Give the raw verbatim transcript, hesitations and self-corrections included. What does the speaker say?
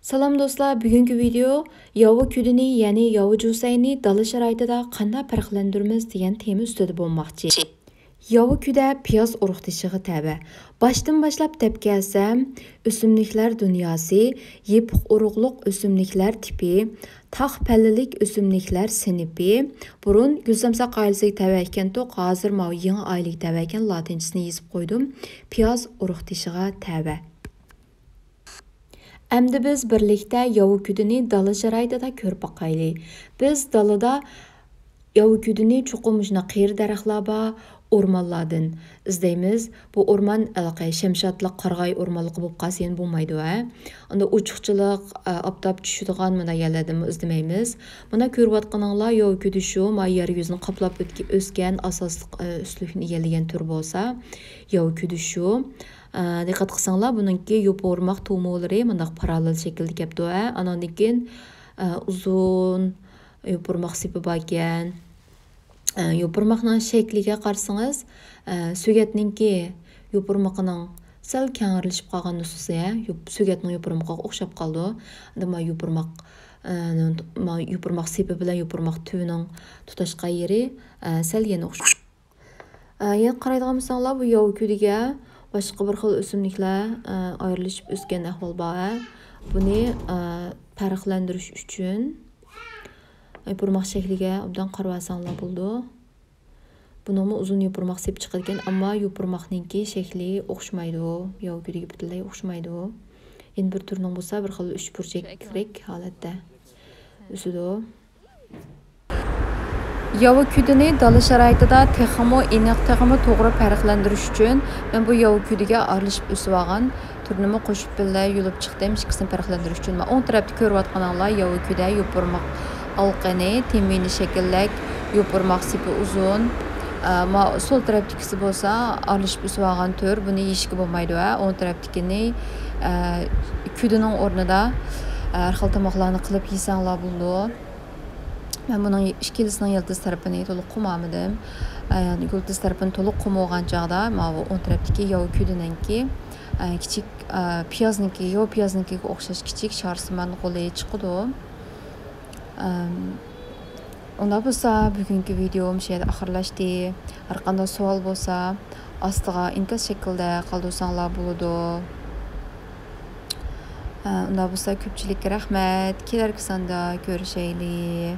سالام دوستلار، بۈگۈنكى ۋىدېئو ياۋا كۈدىنى، يەنى ياۋا جۈسەينى دالا شارائىتىدا قانداق پەرقلەندۈرىمىز دېگەن تېما ئۈستىدە بولماقچى. ياۋا كۈدە پىياز ئۇرۇقدىشىغا تەۋە. باشتىن باشلاپ دەپ كەلسەم، ئۆسۈملۈكلەر دۇنياسى، يېپىق ئۇرۇقلۇق ئۆسۈملۈكلەر تىپى، تاق پەللىلىك ئۆسۈملۈكلەر سىنىپى، بۇرۇن گۈلسەمساق ئائىلىسىگە تەۋە ئىكەنتۇق، ھازىر ماۋۇ يېڭى ئائىلىگە تەۋە ئىكەن، لاتىنچىسىنى يېزىپ قويدۇم. پىياز ئۇرۇقدىشىغا تەۋە. ئەمدى بىز بىرلىكتە ياۋا كۈدىنى دالا شارائىتىدا كۆرۈپ باقايلى. بىز دالىدا ياۋا كۈدىنى چوقۇم مۇشۇنداق قېرى دەرەخلەر بار ئورمانلاردىن ئىزدەيمىز. بۇ ئورمان ھېلىقى شەمشادلىق، قارىغاي ئورمانلىقى بولۇپ قالسا يەنە بولمايدۇ، ھە. ئاندىن ئوچۇقچىلىق، ئاپتاپ چۈشىدىغان مۇنداق يەرلەردىنمۇ ئىزدىمەيمىز. مانا كۆرۈۋاتقىنىڭلار ياۋا كۈدە شۇ، ما يەر يۈزىنى قاپلاپ ئۆتكە-، ئۆسكەن ئاساسلىق، ئۆسۈملۈكنى ئىگىلىگەن تۈر بولسا، ياۋا كۈدە شۇ. ئە، دىققەت قىلساڭلار، بۇنىڭكى يوپۇرماق تۇمۇلىرى مۇنداق پاراللېل شەكىلدە كەپتۇ، ھە. ئاناندىن كېيىن، ئە، ئۇزۇن يوپۇرماق سېپى باركەن. ئە، يوپۇرماقنىڭ شەكلىگە قارىسىڭىز، ئە، سۆگەتنىڭكى يوپۇرمىقىنىڭ سەل كەڭرىلىشىپ قالغان نۇسخىسى، ھە، يوپ-، سۆگەتنىڭ يوپۇرمىقىغا ئوخشاپ قالىدۇ. ئەمما يوپۇرماق، ئە، ما يوپۇرماق سېپى بىلەن يوپۇرماق تۈۋىنىڭ تۇتاشقان يېرى، ئە، سەل يەنە ئوخشاش. ئە، يەنە قارايدىغان بولساڭلار، بۇ ياۋا كۈدىگە باشقا بىر خىل ئۆسۈملۈكلەر، ئە، ئايرىلىشىپ ئۆسكەن ئەھۋال بار، ھە. بۇنى، ئە، پەرقلەندۈرۈش ئۈچۈن يوپۇرماق شەكلىگە ئوبدان قارىۋالساڭلار بولىدۇ. بۇنىڭمۇ ئۇزۇن يوپۇرماق سېپى چىقىدىكەن، ئەمما يوپۇرماقنىڭكى شەكلى ئوخشىمايدۇ، ياۋا كۈدىگە پۈتۈنلەي ئوخشىمايدۇ. يەنە بىر تۈرنىڭ بولسا بىر خىل ئۈچبۇرجەكرەك ھالەتتە ئۆسىدۇ. ياۋا كۈدىنى دالا شارائىتىدا تېخىمۇ ئېنىق، تېخىمۇ توغرا پەرقلەندۈرۈش ئۈچۈن مەن بۇ ياۋا كۈدىگە ئارىلىشىپ ئۆسۈۋالغان تۈرنىمۇ قوشۇپ بىللە يۇلۇپ چىقتىم، ئىككىسىنى پەرقلەندۈرۈش ئۈچۈن. مانا ئوڭ تەرەپتە كۆرۈۋاتقىنىڭلار ياۋا كۈدە يوپۇرماق ئالقىنى، تېمىنى شەكىللەك، يوپۇرماق سېپى ئۇزۇن. ئە، ما سول تەرەپتىكىسى بولسا ئارىلىشىپ ئۆسۈۋالغان تۈر، بۇنى يېيىشكە بولمايدۇ، ھە. ئوڭ تەرەپتىكىنى، ئە، كۈدىنىڭ ئورنىدا، ئە، ھەر خىل تاماقلارنى قىلىپ يېسەڭلار بولىدۇ. مەن بۇنىڭ ئىككىلىسىنىڭ يىلتىز تەرىپىنى تولۇق قومامىدىم. ئە، يىلتىز تەرىپىنى تولۇق قومۇغان چاغدا ماۋۇ ئوڭ تەرەپتىكى ياۋا كۈدىنىڭكى، ئە، كىچىك، ئە، پىيازنىڭكى، ياۋا پىيازنىڭكىگە ئوخشاش كىچىك شارسىمان غولى چىقىدۇ. ئەم، ئۇنداق بولسا، بۈگۈنكى ۋىدېئوم شۇ يەردە ئاخىرلاشتى. ھەر قانداق سوئال بولسا، ئاستىغا ئىنكاس شەكلىدە قالدۇرساڭلار بولىدۇ. ئە، ئۇنداق بولسا، كۆپچىلىككە رەھمەت. كېلەركى ساندا كۆرۈشەيلى.